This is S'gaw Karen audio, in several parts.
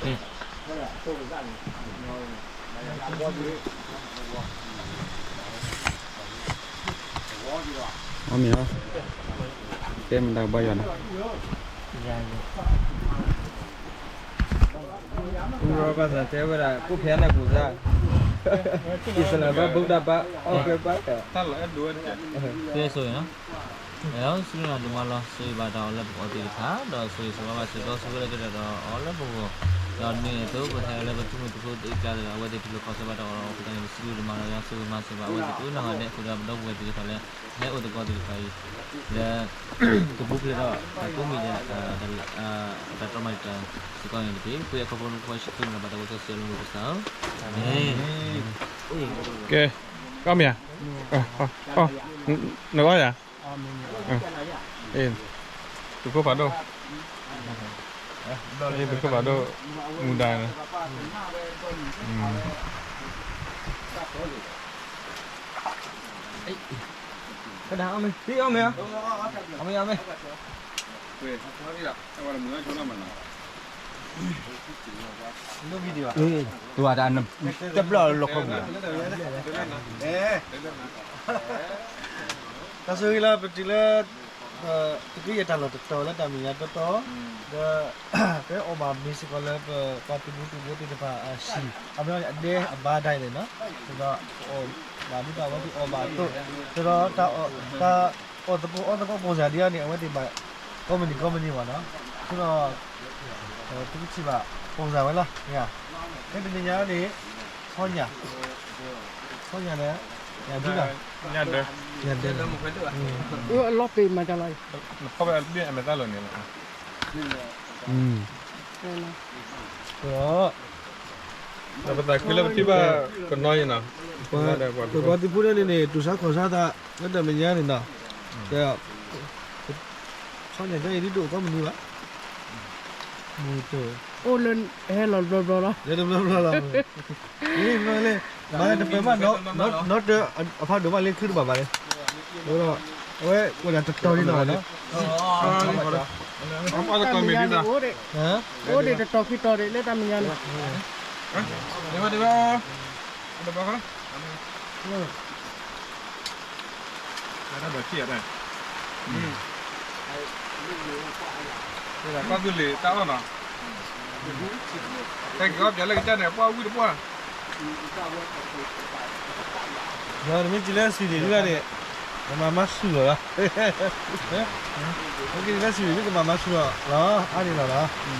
အီၣ်မ့ၤလီၤ, တဲမတၤကဘၣ်ယွၤန့ၣ်, ဘၣ်သးတဲဝဲဒၣ် ကိးဖဲန့ၣ်ပူၤစၢ်, အံၣ်စရ့လးဘၣ် ဘူးဒးဘၣ် အီၣ်ကဲဘၣ်, တဲဆိၣ်ဂ့ၤနီၤ, အဲၣ်ဒိးစံးဘျုးနၤဒိၣ်မးလီၤ, ဆိၣ်ဂ့ၤဘၣ်တၢ်အီၣ်လၢပအီသ့ၣ်တဖၣ် ဒီးဆိၣ်ဂ့ၤဆိၣ်ဝါဘၣ်စ့ၢ်ကီးဆိၣ်ဂ့ၤလၢတၢ်ဒီးအီၤလၢပဂီၢ်, ဒီးဒ်န့ၣ်အသိး ပဟဲလၢပသူၣ်မုာ်သးဖှိၣ်အကျါဒီး အဝဲသ့ၣ်တူၢ်လိာ်ခီၣ်ဆၢဘၣ်တၢ်အီၣ်လီၤအဃိသတးန့ၣ် ပစံးဘျုးဒိၣ်မးလီၤ, ယွၤဆိၣ်ဂ့ၤမၤစၢၤဘၣ်အဝဲသ့ၣ်ကိးနီၢ်ဂၤဒဲးအဃိဒီး ပဒီပုၢ်ဝဲၢ်သ့ၣ်တဖၣ်အံၤ လၢ ကပူၤဖျဲးဒီးတၢ်ကိးမံၤဒဲး တၢ်တြီမၤတၢ်စ့ၢ်ကီးန့ၣ်တက့ၢ်. ပဃ့အခီဖျိနဖိယ့ၣ်ၡူးခရံာ်မံၤလၢဘၣ်တၢ်ဝဲခဲဆ့လၢမုၢ်ကစၢ်ဧၢ, အၤမ့ၣ်. ကဲ, ကမ့ၢ်ဧါ, နကအီၣ်ယၤ, သုးခိၣ်ဖးဒိၣ်, သုးခိၣ်ဖးဒိၣ်, မူဒါန့ၣ် တဘျီလၢလီၢ်ခီပူၤလီၤ, တၢ်ဆိၣ်ဂ့ၤလၢပတုၤလၢ တကယဲၢ်တၢ်လီၢ်တတီၤလၢတၢ်မဲာ်ညါတီတီ, ဒီး ပအီၣ်ဘၣ်မ့ၤစ့ၢ်ကီးလၢပပှၤသုးမုၢ်သံၣ်ဘိသ့ၣ်တဖၣ်အဟံၣ်, အမ့ၢ်အဒဲအဘါဒၣ်အံၤန့ၣ်နီၤ, ဒီးပအီၣ်ဘၣ်ဒ်သိးအဝဲသ့ၣ်အီၣ်ဘၣ်အသိး, ဒီးတၢ်အီၣ်သကိးအီသကိး ပုံစံ ဒ်အံၤန့ၣ် အဝဲသ့ၣ်ဘၣ် ကိးမုၢ်နံၤကိးမုၢ်နံၤဘၣ်နီၤ, အဃိဒီး သုကထံၣ်ဘၣ် ပုံစံ ဝဲလီၤ, မ့ၢ်ဧါ, ဖဲတနံၤညါန့ၣ် ဆီညၣ်, ဆီညၣ်န့ၣ် ညၣ်ဒၢ, ညၣ်ဒၢ, အလီၤပ့ၤမၤတၢ်လီၤ, နဖီၣ်ဝဲအမဲာ်သၣ်လီၤန့ၣ်လီၤ, ဒီး ဒီးပသးခုလၢပထံၣ်ဘၣ်ကနီၤအံၤနီၤ, ပပှၤသုးဖိန့ၣ်န့ၣ် တူၢ်ဆါခီၣ်ဆါသး လၢတၢ်မဲာ်ညါန့ၣ်နီၤ, ဒီး ဆီညၣ်ဒ်အံၤဒ်တအိၣ်ကိးမုၢ်နံၤဘၣ်, အိၣ်လၢဟဲလီၤတဘျီဘျီလီၤ, လၢတဘျီဘျီလီၤ, မ့ၢ်လၢ မၤတပၢၢ်ဘၣ် နီတၢၤအဖးဒိၣ်ဘၣ်လၢခုတဘၣ်ဘၣ်န့ၣ်, အဝဲအိၣ်ဒၣ်တတီၤဒ်နီၤနီၤ, တၢ်မဲာ်ညါန့ၣ်အိၣ်ဒံး, အိၣ်ဒံးတတီၤခံတီၤဒံးလၢတၢ်မဲာ်ညါန့ၣ် ကီၢ်သူလ့ၤတၢ်အီၣ်နီၤ, ဟဲက့ၤအီၣ်ပၠးလၢကစၢ်န့ၣ် ပှၢ်ဝံၣ်တပှၢ်, ဒီးနမ့ၢ်က့ၤလၢစံးဒံးဒ်န့ၣ်, ကမၤမါဆူၣ်လီၤလီၤ, မ့ၢ်က့ၤလၢစံးဒံးဒ်ကမၤမါဆူၣ်လီၤလီၤ, အါန့ၣ်လီၤလီၤ. ကီ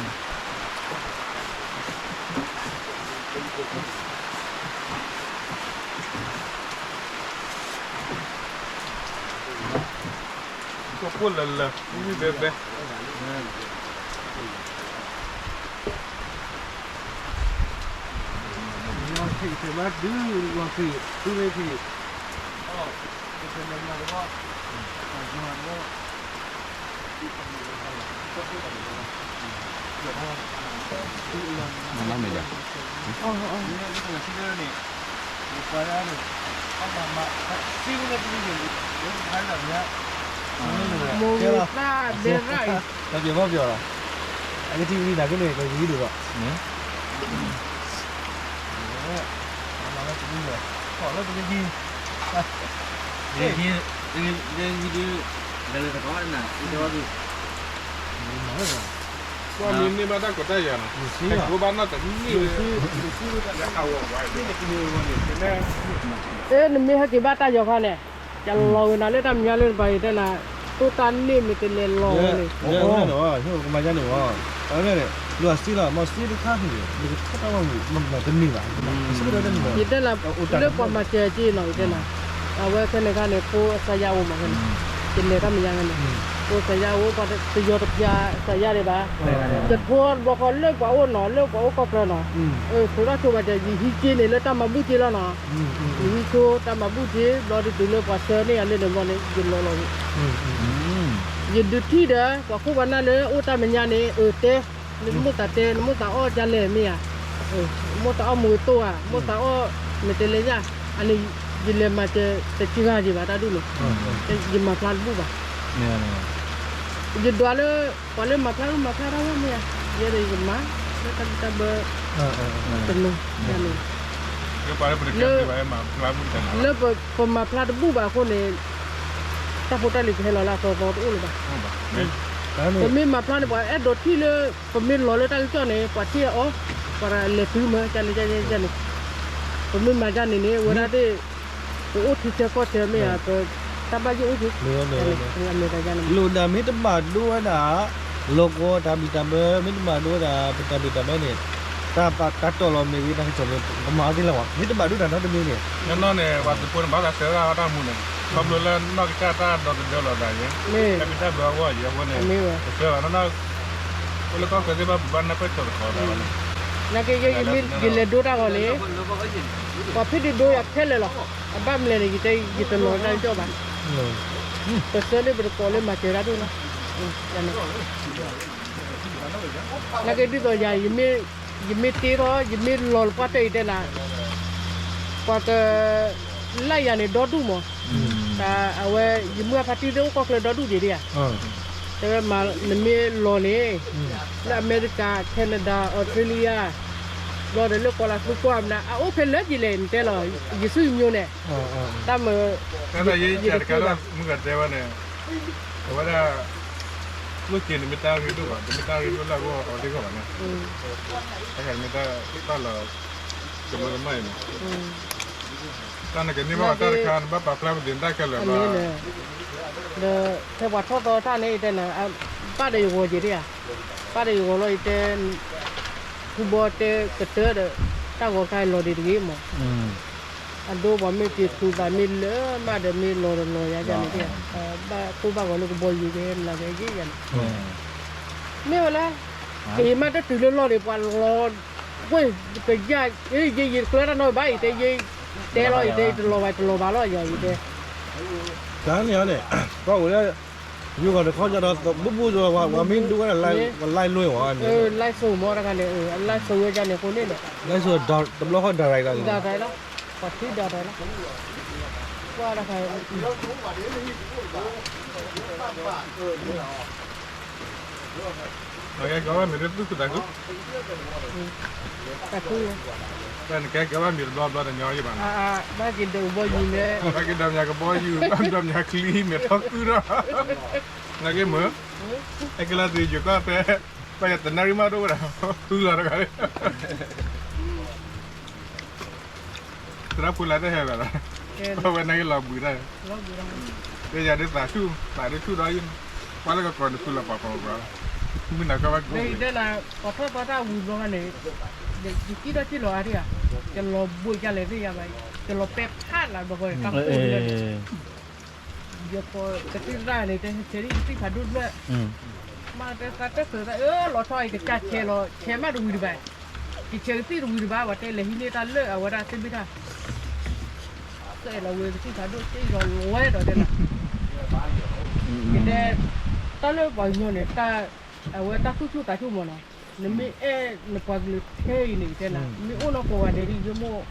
ၢ်ခိၣ်လၢာ်လၢာ် ဝံၣ်ဝံၣ်ဘဲဘဲ, လီၤခရံာ်ဖံးမးဒုး လီၤခရံာ်သူမ့ၢ်ခရံာ်, မ့ၢ်မ့ၢ်ယၤ မိၢ်သၣ်ဒဲရၣ်အံၤ တၢ်ပျီၤဘၣ်ပျီၤလီၤ, အကထံၣ်ဝံၤဒၣ်ကန့ၣ် ကဝံၤဒိၣ်ဘၣ်, ပှၤမ့ၢ်န့ၢ်ဘၣ်တၢ်ကီတၢ်ခဲနီၤ, ကဘၣ်နီၢ်တန့ၢ် အဲ နမ့ၢ်ဟဲက့ၤဘၣ်တၢ်ယီၤခါန့ၣ်, ယလီၤဝဲနၤလၢတၢ်မဲာ်ညါလၢတဘၣ်အံၤတဲနၤ, တိၢ်တၢ်န့ၢ်မ့ၢ်တလဲၤလီၤဝဲန့ၣ်, ကမၤယါန့ၣ်ဝဲ, ကမၤယါန့ၣ်ဝဲ, အဝဲန့ၣ် လူၤအစ့လီၤ မ့ၢ်စ့တခါန့ၣ် နကထီၣ်တၢ်ဝဲမ့ၢ်တန့ၢ်ဘၣ်, ယတဲနၤ လၢပှၤမၤစၢၤက့နီၤ ယတဲနၤ, အဝဲခဲန့ၣ်ခါန့ၣ် ဖိအစၢယါအိၣ်မးခဲန့ၣ်, ယလဲၤတၢ်မဲာ်ညါခဲန့ၣ်, ဖိစၢယါအိၣ် ပှၤတယီၤတဖျါစၢယါဒံးဘၣ်, ယဖိတဘျီဃီလၢပှၤအိၣ်နီၤ လၢပှၤအိၣ်ကီၢ်ချၢနီၤ, ဆိးထီၣ်ဆိးဘၣ်ဒီး ယဟံးက့န့ၣ်လၢတၢ်မၤဘူၣ်က့လီၤနီၤ, ယဟံးဆိတၢ်မၤဘူၣ်က့ ဘျီဒုးတုၤလၢပှၤဆှၢန့ၢ်ယၤလၢန့ၣ်ဘျီန့ၣ် ယလီၤလီၤဝဲ, ယဒုးထံၣ်ဒီး ပှၤခိၣ်ပှၤနၢ်လၢအိၣ်တၢ်မဲာ်ညါန့ၣ် အၢ တဲ, နမိၢ်သးတဲ နမိၢ်သးအီၣ်ဒ်လဲၣ်မ့ၢ်ဧါ, မိၢ်သးအီၣ်မူၤသိၣ်ဧါ, မိၢ်သးအီၣ်မ့ၢ်တဲလဲၣ်ယါ, အန့ၣ် ယလဲၤမၤစၢၤတစှၤက့ၤဘၣ်တၢ်ဒ်န့ၣ်, ယမၤဖျါတဘူၣ်ဘၣ်, ယဒွးလၢ ပှၤလၢမၤဖျါမၤဖျါတၢ်ဝဲမ့ၢ်ဧါ, ယဲဒီးယကမၤ, တၢ်ဘံၣ်တၢ်ဘၢ တနီၤန့ၣ် လၢပမၤဖျါတဘူၣ်ဘၣ်အဃိန့ၣ် တၢ်ဖိတၢ်လံၤကဟဲလီၤလၢအသီသီတအိၣ်လၢၤဘၣ်. ပမ့ၢ်မၤဖျါန့ၣ် ပှၤအဲၣ်ဒိးထံၣ်လၢ ပမ့ၢ်လီၤလၢတၢ်ကစီၣ်န့ၣ် ပှၤထံၣ်အီၤ ပှၤလဲၤတုၤမၢကန့ၣ်န့ၣ် ပမ့ၢ်မၤဒ်န့ၣ်န့ၣ် အဝဲဒၣ်သ့ၣ် ပအိၣ်ထံဆၢကီၢ်ဆၢမ့ၢ်ဧါ ပတၢ်ဘၣ်ယိၣ်အိၣ်က့ၤ မ့ၢ်ဝဲမ့ၢ်ဝဲ လိၣ်ဒၣ်မ့ၢ်တဘၣ်ဒိဝဲဒၣ် လီၤကီတၢ်ဘံၣ်တၢ်ဘၢ မ့ၢ်တဘၣ်ဒိဝဲဒၣ် ပတၢ်ဘံၣ်တၢ်ဘၢန့ၣ် တၢ်ပာ်တၢ်တီၢ်လီၤမ့ၢ်ဂ့ၤ တၢ်ကစီၣ်န့ၣ် ပမၤအီၤသ့လီၤဝဲ မ့ၢ်တဘၣ်ဒိတၢ်နီတမံၤန့ၣ် နီၢ်နီၢ်န့ၣ် ပှၤသုးဖိန့ၣ် ဘၣ်သးစၢၤဒၣ်တၢ်မူန့ၣ် ခီဖျိလၢနီၢ်ကစၢ်တၢ်ဒီသဒၢလီၤသးယဲ တၢ်ဘံၣ်တၢ်ဘၢအဂီၢ်ယဲအဃိန့ၣ် တစၢၤဘၣ်နီၢ်နီၢ် အိၣ်လၢကီၢ်ချၢသ့ၣ်တဖၣ် ပဘၣ်နၢ်ပၢၢ်ထီၣ်တခီဘၣ်န့ၣ် နာ်က့ ယလဲၤဒိတၢ်ဂီၤန့ၣ် ပှၤဖံးဒုးဒိယၤခဲလၢာ်လီၤ. အဘၣ်မလဲၣ်န့ၣ် ယတဲ ယတလီၤတၢ်ကစီၣ်ဘၣ်. ပဆၢန့ၢ်ပတကိးလၢမၤစၢၤတၢ်ဒိၣ်နီၤ. နာ်က့ဒ်သိးယၤ ယမ့ၢ်တ့ထီၣ် ယမ့ၢ်လီၤလၢပှၢ်တၢၢ်အံၤတဲနၤ ပှၤက လၢယၤန့ၣ်ဒီဒူၣ်မး, တၢ်အဝဲ ယမုၢ်အဖါတံၢ်သ့ၣ်အိၣ်ကီၢ်ချၢဒီဒူၣ်ဒံးဒံးဧါ, တဲဝဲမၤနမ့ၢ်လီၤန့ၣ် လၢအမဲရကၤ Canada Australia ဘျီဒီးလၢကီၢ်လၤသူကွၢ်မနုၤ အအိၣ်ဖဲလဲၣ်ကလဲၣ် နတဲလီၤ ယစုယမိၢ်န့ၣ် တၢ်မုၢ် တခါလၢမုၢ်ကတဲဝဲန့ၣ် အဝဲဒၣ် ကျိၣ်စ့န့ၣ်မ့ၢ်တၢ်ရ့ဒိၣ်ဘၣ် တမ့ၢ်တၢ်ရ့ဒိၣ်လၢအဂီၢ်အီၤသ့ၣ်ဂီၢ်ဘၣ်န့ၣ် တၢ်မ့ၢ်တၢ်ဘၣ်လီၤ ကမၢကမၣ်အံၤန့ၣ် တၢ်နကန့ၢ်ဘၣ်တၢ်တခါ နဘၣ်ပာ်ဖျါပသ့ၣ်တၢ်ခဲလၢာ်ဘၣ် ဒီးဖဲပှၤထီၣ်သီတၢ်န့ၣ် ယတဲနၤ ဘၣ်ဒီးယဂီၤက့ၤဒံးဧါ, ဘၣ်ဒီးယဂီၤလီၤ ယတဲ ဖုဘီတဲကတၢၢ်ဒီး တၢ်ဂီၤခါလီၤဒံးတဂ့ၤမး, အဒိပှၤမ့ၢ်က့ၤထူသးမ့ၢ်လၢမးဒီးမ့ၢ်လီၤဒီးလီၤယၤယၤန့ၣ်ဒံးဧါ, ဘၣ်ကိၢ်ဘၣ်ဂီၤလၢကဘီယူၤက့ၤမနုၤက့ၤယဲယၤန့ၣ်, မ့ၢ်ဝဲလၢ က့ၤမးတတုၤလၢလီၢ်န့ၣ် ပှၤလီၤ ဝဲ ကယၢ် ယယတကျၢတၢ်နီတဘၣ် ယတဲ ယတဲလီၤ ယတဲ ယတလီၤဘၣ် တလီၤဘၣ်လီၤ ယၤ ယတဲ တၢ်န့ၣ်န့ၣ် ပှၤအိၣ်လၢ ယိၤကီၢ်တခီကဒီး ဘူၣ်ဘူၣ်ဒီး ပှၤမ့ၢ်ဒိဝဲဒၣ် live လွဲၢ်ဝဲန့ၣ် live show မ့ၢ်တခါန့ၣ် live show ဝဲဒၣ်န့ၣ် အဃိန့ၣ်ဒီး တဘျီဃီ direct လီၤ direct လီၤ ပှၤထံ direct လီၤ ကွၢ်တခါ ကဲကီဘၣ်မ့ၢ်တသူၣ်ခုသးခု, တၢ်ခု, တၢ်နကဲကီဘၣ်မ့ၢ်တဘျီဘျီတညီယဘၣ်နီၤ, ဘၣ်က့ၤဒီးကဘီယူၤမ့ၢ်, ဘၣ်က့ၤဒီးမ့ၢ်ကဘီယူၤ, ဘၣ်က့ၤဒီးမ့ၢ်ချံမ့ၢ်ထီၣ်ကုၢ်ဒီး, နာ်က့မ့ၢ်, အဲကလါတယိၤကီၢ်ဖဲ, ဘၣ်ယတနၣ်ရံၣ်မးဒိၣ်ဝဲဒၣ်, ဃုလီၤတဂၤလံ သရၣ်ဖိလၢတဟဲဘၣ်လီၤ, အဝဲနာ်က့လီၤဘှံးတၢ်, ယၤဒ်သးဆူၣ်, သးဒ်ဆူၣ်ဒီးယံၤ, ပှၤလၢကကိးနဖုလီၤပှၤပှၤပှၤ, မုၢ်နၤကဘၣ်ကဘၣ်, ပှၤထီၣ်သီတၢ်ဝံၤဘျီန့ၣ်, ယကံၣ်ထီၣ်ကံၣ်လီၤအါဒံးဧါ, ယလီၤဘှံးယၤလဲၣ်သ့ၣ်ယၤဘၣ်, ယလီၤပဲာ်ဖးလၢဘၣ်ကီၢ်န့ၣ် တၢ်ကိၢ်န့ၣ် ယကသံၣ်သရၣ်န့ၣ် တဲဆဲးဒ်ယသံၣ်ဖးဒိၣ်တဖျၢၣ်, မ့ၢ်တဲသးတဲသၢသးအၢ လီၤထီၣ်အံၤ ကစၢ်ဆဲးလီၤ ဆဲးမးတဝံၤတဘၣ်, ယဆဲးကသံၣ်တဝံၤတဘၣ် ပှၤတဲလဲၤဟံးန့ၢ်တၢ်လၢအဝဲဒၣ်သ့ၣ်ဘ့ၣ်တၢ်, စဲးလီၤဝဲကသံၣ်ဖးဒိၣ် စ့ယီၤလီၤဝဲဒီးတဲလီၤ, ယတဲ, တၢ်လၢပှၤကညီန့ၣ် အဝဲတၢ်သူၣ်ဆူၣ်သးဆူၣ်မ့ၢ်နီၤ, နမ့ၢ်အဲၣ်နပှၤကလုာ်ထဲအံၤန့ၣ် ယတဲနၤ မ့ၢ်အိၣ်နီၢ်ကိးဂၤဒဲးဒ်ယမိၢ်